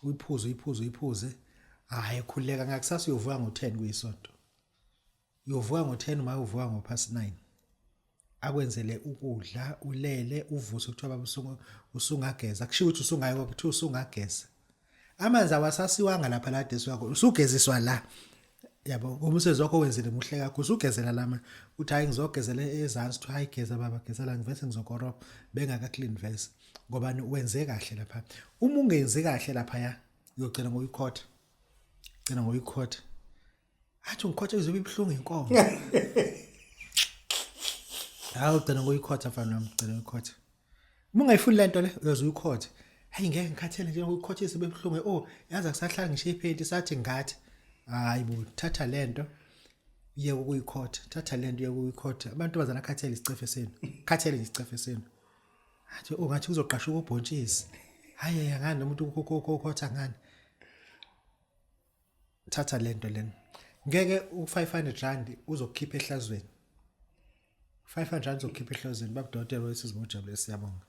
Uyiphuze, uyiphuze, uyiphuze. Hayi, khuleka, ngakusasa uyovuka ngo-10 kuyisonto. Uyovuka ngo-10, uma uvuka ngo-past 9. Akwenzele ukudla, ulele, uvuse, kuthiwa baba usungageza. Kushiwo ukuthi usungayi, kuthiwa usungageza. Amanzi awasasiwanga lapha la desi wakho, usugeziswa la. Yabo, umsebenzi wakho wenzile muhle kakhulu, usugezela lama. Uthi hayi, ngizogezela ezansi, uthi hayi, geza baba, geza la, ngivese ngizokorobha bengaka clean verse. Ngoba wenze kahle lapha. Uma ungenzi kahle lapha ya, uyogcina ngoyikhotha. Gcina ngoyikhotha. Athi ngikhotha izobe ibuhlungu inkomo. Hawu, ugcina ngoyikhotha mfana wami, ugcina ngoyikhotha. Uma ungayifuni lento le, uyoze uyikhothe. Hayi, ngeke ngikhathele nje ngokukhothisa bebuhlungu. Oh, yazi akusahlali ngisho iphenti sathi ngathi. Hayi bo, thatha lento. Uye ukuyikhotha. Thatha lento uye ukuyikhotha. Abantu bazana khathele isicefe senu. Khathele nje isicefe senu. Athi ungathi kuzoqashuka ubhontshisi. Hayi, ngani nomuntu ukhotha ngani? Thatha lento lena. Ngeke u500 rand uzokukhipha ehlazweni. 500 rand uzokukhipha ehlazweni. Babudokotela wesizwe, ujabule, siyabonga.